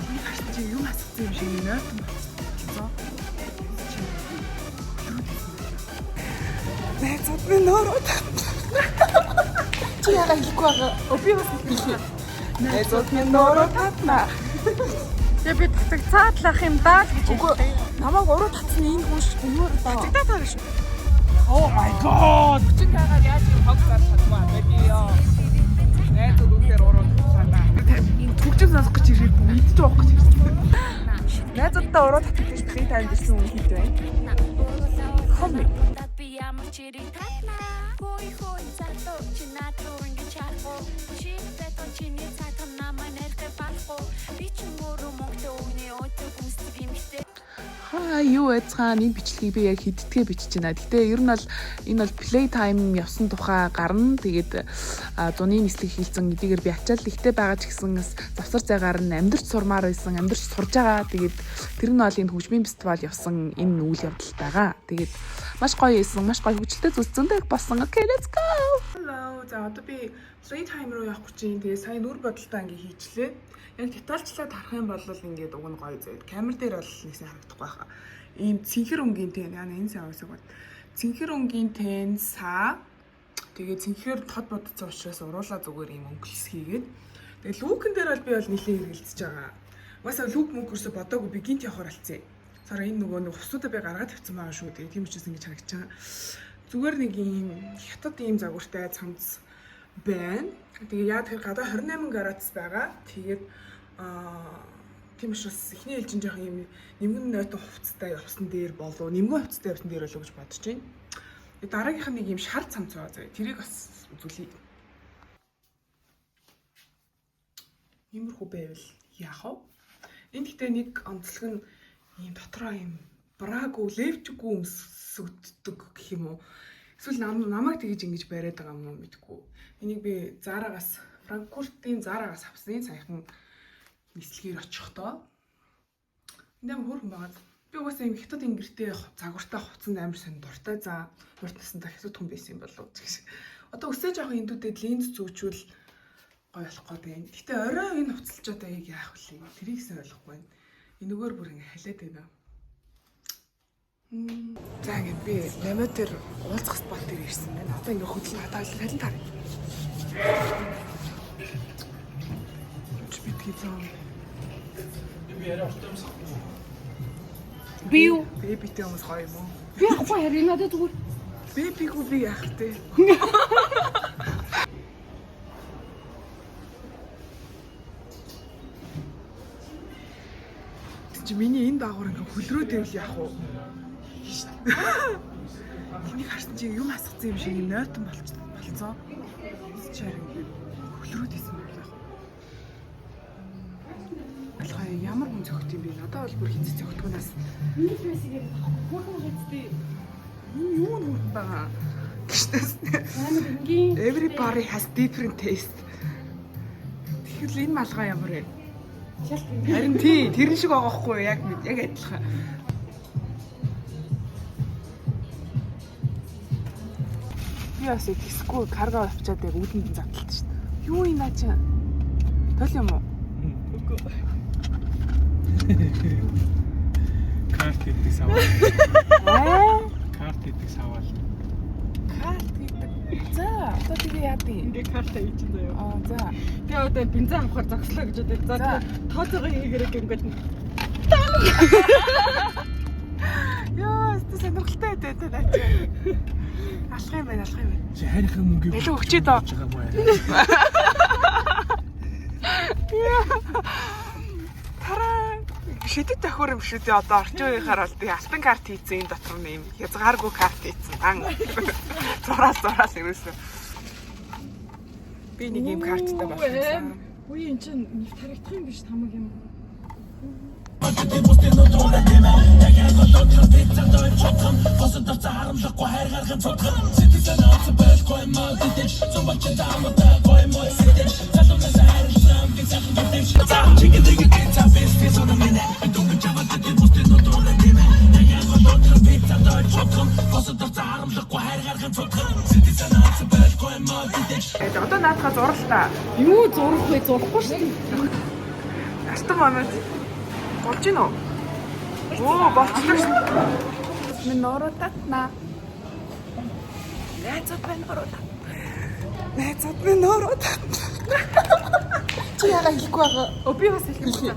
Энийг харсан чи юм асгацсан юм шиг нойтон болцсон. Чи хөлрүүд хийсэн байлаа. Найзууд минь нөрөө татна. Чи яагаад хэлэхгүй байгаа? Өө би бас хэлээ. Найзууд минь нөрөө татна. Тэгээ би татагцаадлах юм даа л гэж Үгүй намайг уруу татсан энэ хүн шүү дээ. Юу даа. Татагтаа таа шүү. Oh my god. 45-аар яаж юм хог зар чадмаа бэби ёо. Найзууд үнээр уруу татлаа. Энэ түгжин сонсох гэж ирэх мэдчих واخ гэж ирсэн. Найзуудтай уруу татдаг free time гэсэн хүн хэд вэ? Хомми. Би ямар ч хэрэг татнаа. Хөөе хөөе залуу чи над руу ингэж харахгүй. Чи бэтон чиний цаатан намайг нэрхэ болохгүй. Би ч өөрөө мөнгөтэй өвний өдөг өмсдөг юмхтэй. Хаа юу байцгаана, энэ бичлэгийг би яг хэддгээ бичиж байна. Гэтэ ер нь бол энэ бол play time явсан тухай гарна. Тэгээд зуны нислэг хийлцэн гэдгээр би ачаал ихтэй байгаа ч гэсэн бас завсар зайгаар нь амьдрч сурмаар байсан, амьдрч сурж байгаа. Тэгээд тэр нь бол энэ хөгжмийн фестивал явсан энэ үйл явдал байгаа. Тэгээд маш гоё байсан, маш гоё хөгжилтэй зүйлс зөндөө их болсон. Okay, let's go. Hello. За одоо би play time руу явах гэж байна. Тэгээд сая нүр бодолтой ингээ хийчлээ. Яг детальчлаад харах юм бол ингээд уг нь гоё заяа. Камер дээр бол нэг сайн харагдахгүй байхаа. Ийм цэнхэр өнгийн тэн яна энэ сайн уусаг бод. Цэнхэр өнгийн тэн са. Тэгээд цэнхэр тод бодцсон учраас уруулаа зүгээр ийм өнгөлс хийгээд. Тэгээд лүүкэн дээр бол би бол нэлээд хэргэлдэж байгаа. Угаасаа лүүк мөнгө өрсө бодоогүй би гинт явахаар алцсан. Сара энэ нөгөө нэг хувцсуудаа би гаргаад тавьсан байгаа шүү. Тэгээд тийм учраас ингэж харагдаж байгаа. Зүгээр нэг ийм хятад ийм загвартай цамц байна. Тэгээ яа тэгэхээр гадаа 28 градус байгаа. Тэгээд тийм учраас эхний ээлжин жоох ийм нэмгэн нойтон хувцастай явсан дээр болов нэмгэн хувцастай явсан дээр болов гэж бодож байна. Тэгээ дараагийнх нь нэг ийм шар цамц байгаа заяа. Тэрийг бас үзүүлье. Иймэрхүү байвал яах вэ? Энэ гэхдээ нэг онцлог нь ийм дотроо ийм брагу левчгүй өмсөгддөг гэх юм уу? Эсвэл намайг тэгэж ингэж бариад байгаа юм уу мэдэхгүй. Энийг би Зарагаас Франкфуртын Зарагаас авсан саяхан нислэгээр очихдоо. Энд амар хөөрхөн байгаа. Би угаасаа ийм хятад ингэртэй загвартай хувцсанд амар сонь дуртай. За урт насандаа хятад хүн байсан юм болов гэж. Одоо өсөө жоохон эндүүдэд линз зүүчвэл гоё болох гээд байна. Гэтэ орой энэ хувцалж одоо яг яах вэ? Тэрийг сайн ойлгохгүй байна. Энэгээр бүр ингэ халиад байна. За ингээд би намаа дээр уулзах спот дээр ирсэн байна. Одоо ингээ хөдлөн хатаал халин таар. Чи битгий зам. Би яриа урт юмсахгүй. Би юу? Бэбитэй хүмүүс гоё юм уу? Би ахгүй харин надад зүгээр. Бэбигүү би яах вэ? Чи миний энэ даагуур ингээ хөлрөө тавил яах вэ? Тэнийг харсан чи юм асгацсан юм шиг юм нойтон болцсон. Чи харин ингээ хөлрөөд исэн байх яах вэ? Алхаа ямар хүн зөгт юм бэ? Надад бол бүр хинц зөгтгөнөөс Миний фэйсийг яриад байхгүй. Хөөрхөн хэвчтэй. энэ юу нь хүрэн байгаа гэжнээс. Амар энгийн. Everybody has different taste. Тэгэхээр энэ малгай ямар вэ? Шал Харин тий, тэрэн шиг байгаа хгүй юу? Яг мэд, яг адилхан. Би бас тэгсэхгүй карго авчаад яг үүдэнд нь задлалт шүү дээ. Юу юм наа чи? Тол юм уу? Карт гэдэг саваал. Аа, Карт гэдэг саваал. карт гэдэг. За, одоо тэгээ яа дий? ингээ карта хийж заяа. Аа, за. Би одоо бензин авахар зогслоо гэж бодод. За За. тооцоогоо хийгэрэг гингэл. Яа, өстө сонирхолтой байдаг та наа чи. Алах юм байна, алах юм байна. Чи хайрхан мөнгөийг Илүү өгчээ доо. байгаа юм уу? Тараа. Шидэт тохиор юм шүү дээ. Одоо орчин үеийнхаар бол тий алтан карт хийцэн энэ дотор нь юм хязгааргүй карт хийцэн. Дан. Зураас зураас ерөөсөө. Би нэг юм карттай болсон. Үгүй эн чинь нэг тарагдах юм биш тамаг юм. Тэгээд одоо наадхаа зурал та. Юу зурх вэ? Зурхгүй шүү дээ. Алтан Moment. Болж гин үү? Оо, болчихлоо шүү. Минь нуруу татнаа. Найзууд минь нуруу татна. Найзууд минь нуруу татна. Чи яага хэлэхгүй байгаа? Өө би бас хэлэхгүй.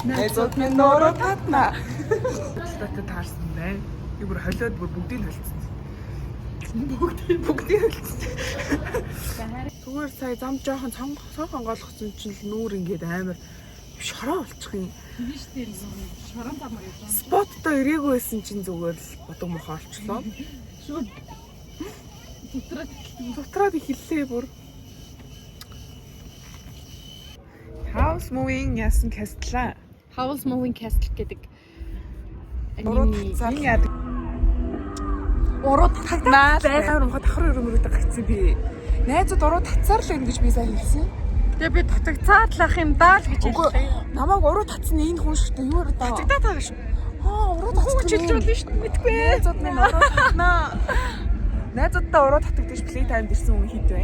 Найзууд минь нуруу татна. Татад таарсан байна. Би бүр холиод бүр бүгдийг нь холцсон. Бүгдийг холцсон. Зүгээр сая зам жоохон цон цон онгойлгосон чинь л нүүр ингээд амар шороо болчих юм. Шорон тамар юм. Споттой ирээгүй байсан чинь зүгээр л бодог мохоо олчлоо. Шууд сутраад Сутраад эхэллээ бүр. House moving яасан кастлаа. Howl's Moving Castle гэдэг Уруу татсан яадаг. Уруу татагдаа. Амар мохоо давхар өрөмөрөдөг гацсан би. Найзууд уруу татсаар л юм гэж би сайн хэлсэн. Тэгээ би татагцаад лах юм даа л гэж Үгүй хэллээ. намайг уруу татсан энэ хүн шүү дээ. Юу вэ? Татагдаад байгаа шүү. Аа уруу татсан. Хүү хэлж болно шүү дээ. Мэдгүй. Найзууд минь уруу татнаа. Найзуудтай уруу татагдаж play time дэрсэн хүн хэд вэ?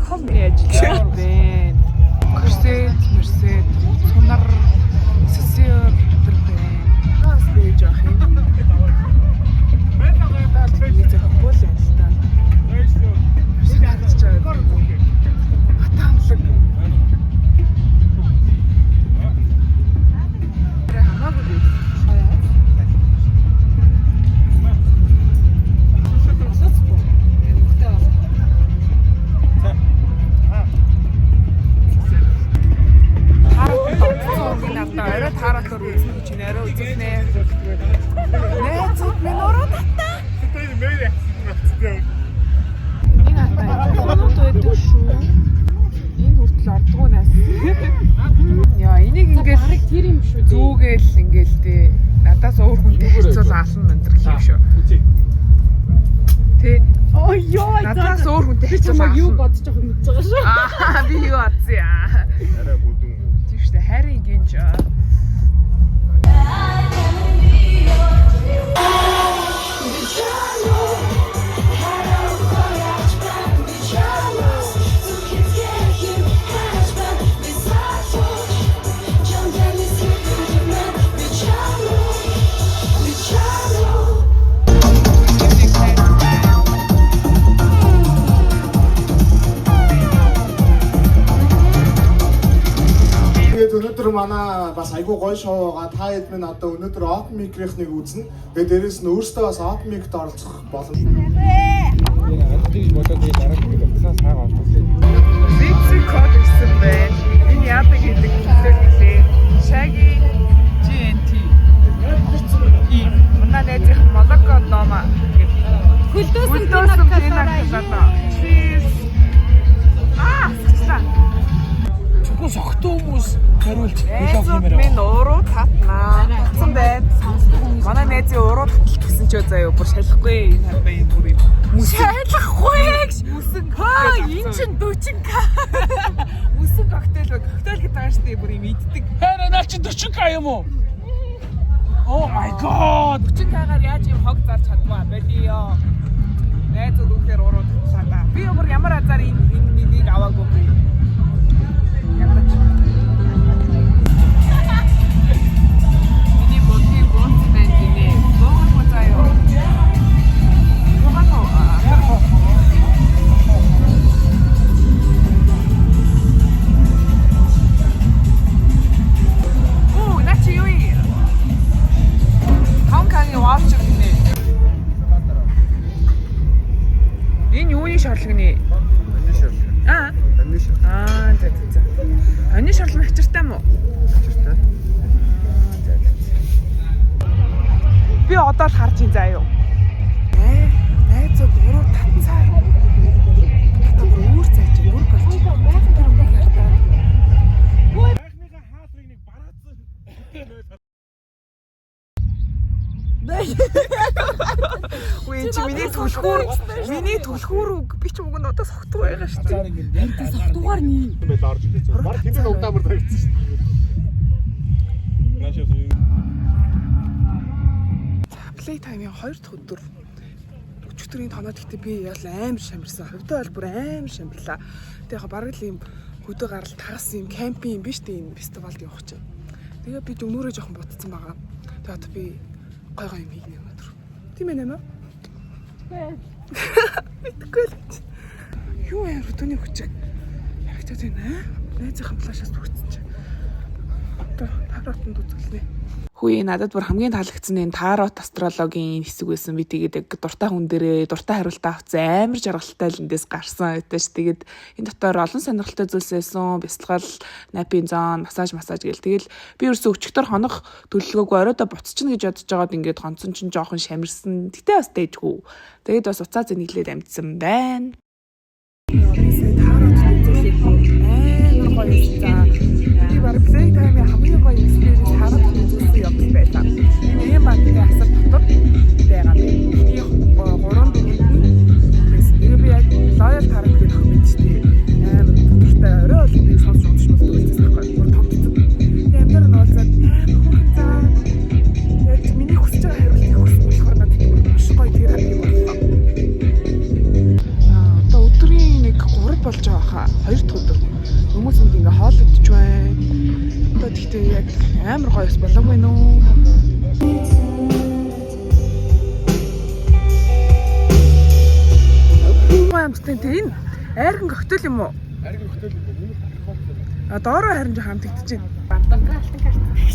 Ком ажиллаж байна. Корсет, мерсет, сунар, сесер тэр байна. Бас бэж явах юм. Би зохихгүй л юм л та. Корсет татчих байгаа. Батамлаг. Тэр хамаагүй би. Таарах орой таараалаар үзнэ гэж байна. Орой үзнэ. Найзууд минь уруу татаа. Энэ хатаа хонууд байдаг шүү. Энэ хүртэл ордгоо нас. Яа, энийг ингээл Бараг тэр юм шүү. зүүгээл ингээл дээ. Надаас өөр хүнтэй харьцуул алан энэ гэх юм шүү. Тэ. Оо ёо. Надаас өөр хүнтэй Би харьцуул чамайг юу ална. бодож байгааг мэдж байгаа шүү. Аа, би юу бодсон яа. Арай бүдүүн. Тийм шүү дээ. Хайрын гинж. Тэгээд өнөөдөр манай бас айгүй гоё шоу байгаа. Та хэд минь одоо өнөөдөр open mic-ийг үзнэ. Тэгээд дээрэс нь өөрсдөө бас open mic-д оролцох боломж. Тэгж бодоод тэгээд дараа нь утсаас хаагаа олсон. Зэцэг код ирсэн байна. Энэ яадаг гэдэг төлөө гэлээ. Shaggy GNT. И манай найзынх Молоко Дома гэдэг. Хөлдөөсөн Хөлдөөсөн пина колада. Cheers. Аа, сачлаа. Зөвхөн согтуу хүмүүс хариулж хэлэх Найзууд юм минь уруу татнаа. Татсан байд. Манай найзын уруу таталт гэсэн ч заяа бүр шалахгүй энэ хавьяа юм бүр юм. Шалахгүй гэж. Мөсөн Хаа эн чин 40к. Мөсөн коктейл ба коктейл гэдэг байгаа шүү дээ бүр юм иддэг. Хараа наа чи 40к юм уу? Oh my god. 40к-аар яаж юм хог зарч чадваа болиё. Найзууд үнэхээр уруу татлаа да. Би бүр ямар азар энэ энэ нэг аваагүй би. Ядаж. Миний бодлын бууц байна гинэ. Бууган буу заяа. Бууган уу? Оо, наа чи юу юм? Хонконгийн ваучер гинэ. Энэ юуны шорлог нэ? Таны шорлог. Аа. Таны шорлог. Аа, за за за. Оны шорлог нь хачиртай мó? Хачиртай. За за. Би одоо л харж ин заа юу. Найзууд уруу татцаар. Татаа бүр өөр цай чи бүр болж. Тэр өмнөх хартаа. Байхныхаа хаалгыг нэг бараацсан. Үгүй чи миний түлхүүр миний түлхүүр үг би ч уг нь одоо согтуу байгаа шүү дээ. Ингээд Согтуугаар нэ. Байл орж ирсэн. Баг тэнд удаамар тавьчихсан шүү дээ. Наашаа Play time-ийн 2 дахь өдөр өчигдрийн тоноод гэхдээ би ял амар шамирсан. Хувьдаа бол бүр амар шамирлаа. Тэгээ яг бараг л ийм Хөдөө гарал тагас юм camping юм биш үү энэ фестивалд явах чинь. Тэгээ би өмнөрөө жоохон ботцсон байгаа. Тэгээ одоо би гой гой юм хийнэ өнөөдөр. Тийм ээ нэмээ? Мэдгүй л. Юу яа хөдөөний хүчиг яригдаад байна аа? Найзынхаа плашаас түгцсэн чинь. Одоо таротонд үзгэлнэ. Хүү надад бүр хамгийн таалагдсан энэ тарот астрологийн хэсэг байсан. Би тэгээд яг дуртай хүн дээрээ дуртай хариултаа авсан амар жаргалтай л эндээс гарсан байдаг ш. Тэгээд энэ дотор олон сонирхолтой зүйлс байсан. Бясалгал, napping zone, массаж гэл. Тэгэл би ерөөсөө өчигдөр хонох төлөвлөгөөгүй оройдоо буцчихна гэж бодож байгаад ингээд хонцон чинь жоохон шамирсан. Гэтэ бас дайжгүй. Тэгээд бас уцаа зэнэглээд амжсан байна. Тарот үзүүлэх амар гоё юм. Би бараг play time-ийн хамгийн гоё experience тарот үзүүлсэн явдал байлаа. Энэ ийм бандын асар дотор байгаа юм. Эхний 3 4-нд нь байсан. Тэгээ би яг loyal tarot гэх охин байд шүү дээ. Амар дуртай орой бол би сонсч унтж мэлдэг байсан байхгүй. Бүр томцсон. Тэгээ амнаар нь уулзаад амар хөөрхөн заа. Яг миний хүсэж байгаа хариултыг өгсөн болохоор надад бүр маш гоё терапи боллоо. Одоо өдрийн нэг 3 болж байгаа хаа. 2 дахь өдөр. Хүмүүс энд ингээ хоол идэж байна. Одоо тэгтээ яг амар гоё ус болоогүй нүү. Амттай тэ энэ айрхан коктейл юм уу? Ариг коктейл юм уу? А доороо харин жоохон амтагдаж байна.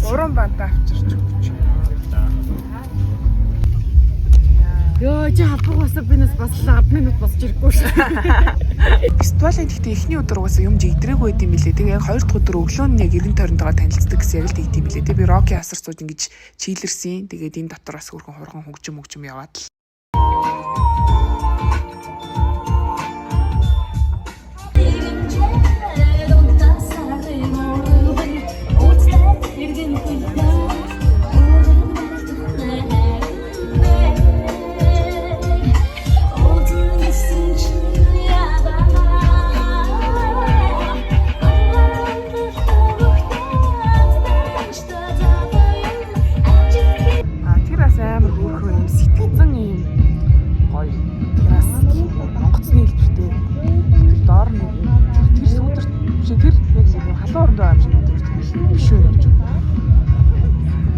Гурван бантаа авчирч өгч. Йоо, чи халбаг басаа би нас бас 10 минут босч ирэхгүй шүү. Фестивалийн тэгтээ эхний өдөр угаасаа юм жигдрээгүй байд юм билээ. Тэгээ яг хоёр дахь өдөр өглөө нь яг 90 тойронтойгоо танилцдаг гэсэн яг л тэгд юм билээ. Тэгээ би Роки асар сууж ингэж чийлэрсэн. Тэгээд энэ дотор бас хөрхөн хурган хөгжим хөгжим яваад л. А тэр бас амар хөөрхөн юм сэтгцэн юм гоё террас онгоцны хэлбэртэй. Тэр доор нэг юм тэр сүүдэр биш ээ, тэр яг нэг юм халуун оронд байгаа юм шиг өдөр биш үү гэж.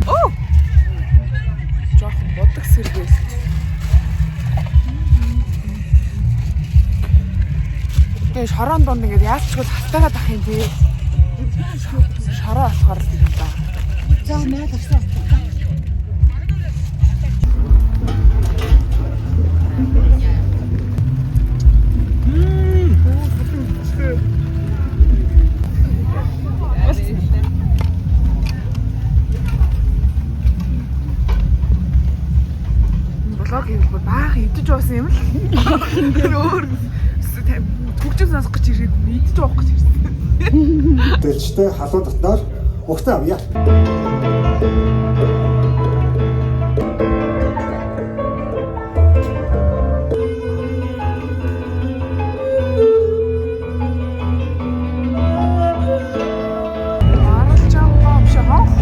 Оо! Жохон бодог сэргээл. Тэгээ шорон донд ингээд яалчгүй халтайгаад ах юм тий. Шороо болохоор л юм да. За, найз авсан. Блог хийвэл бүр баахан идэж уусан юм л. Тэр өөр хөгжим сонсох гэж ирээгүй идэж уух гэж ирсэн. Дэлжтэй халуун дотноор угтаа авъя. Аралжангаа биш хонх.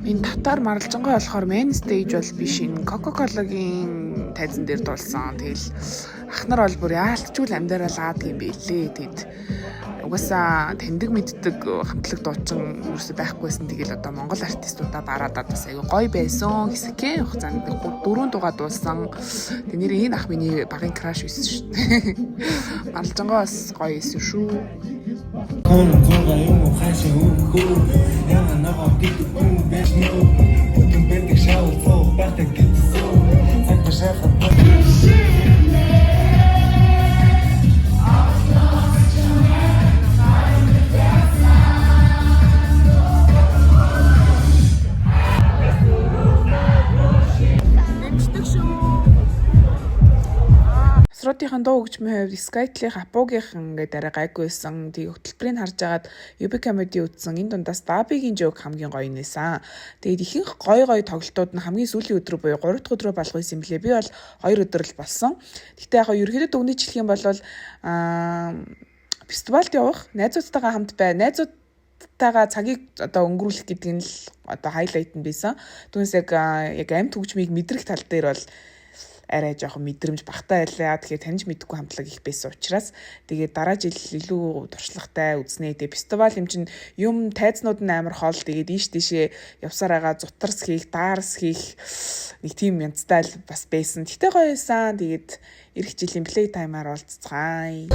Энэ татар маралжангаа болохоор main stage бол биш энэ Coca-Cola-гийн тайзан дээр дуулсан. Тэгэл ах нар бол бүр яалтчгүй л амьдараа лаадаг юм байлээ. Тэгэд угаасаа таньдаг мэддэг хамтлаг дуучин юусе байхгүйсэн. Тэгэл одоо Монгол артистуудаа бараадаад бас аюу гоё байсан. Хэсэгхэн хугацаанд 4 дугаа дуулсан. Тэг нэр энэ ах миний багын crush байсан шүү дээ. Маралжангаа бас гоё байсан шүү. Хүн зурга юм уу хаашаа өгөх Яна ногоо гэдэг хүн байж нэг Бүтэн байдаг шаул цоо байхтай гэдсэн Цаг башаахад Апотын дуу хөгжмийн хувьд Skytel-ийн Апугийнхан ингээд арай гайгүй байсан. Тэгээ хөтөлбөрийг харж агаад UB comedy үзсэн. Энэ дундаас Дабигийн joke хамгийн гоё нээсэн. Тэгээд ихэнх гоё гоё тоглолтууд нь хамгийн сүүлийн өдрөө буюу 3 дахь өдрөө болох байсан юм билээ. Би бол 2 өдөр л болсон. Гэхдээ яг ерөнхийдөө дүгнэж хэлэх юм бол фестивалд явах, найзуудтайгаа хамт бай, найзуудтайгаа цагийг одоо өнгөрүүлэх гэдэг нь л одоо highlight нь байсан. Түүнээс яг амьд хөгжмийг мэдрэх тал дээр бол арай жоохон мэдрэмж багтаа байлаа. Тэгэхээр таньж мэдэхгүй хамтлаг их байсан учраас тэгээд дараа жил илүү туршлагатай үзнэ. Тэгээд фестивал юм чинь юм тайзнууд нь амар хол. Тэгээд ийш тийшээ явсаар байгаа зутарс хийх, даарс хийх нэг тийм янзтай л бас байсан. Тэгтээ гоё байсан. Тэгээд ирэх жилийн play time-аар уулзцгаая.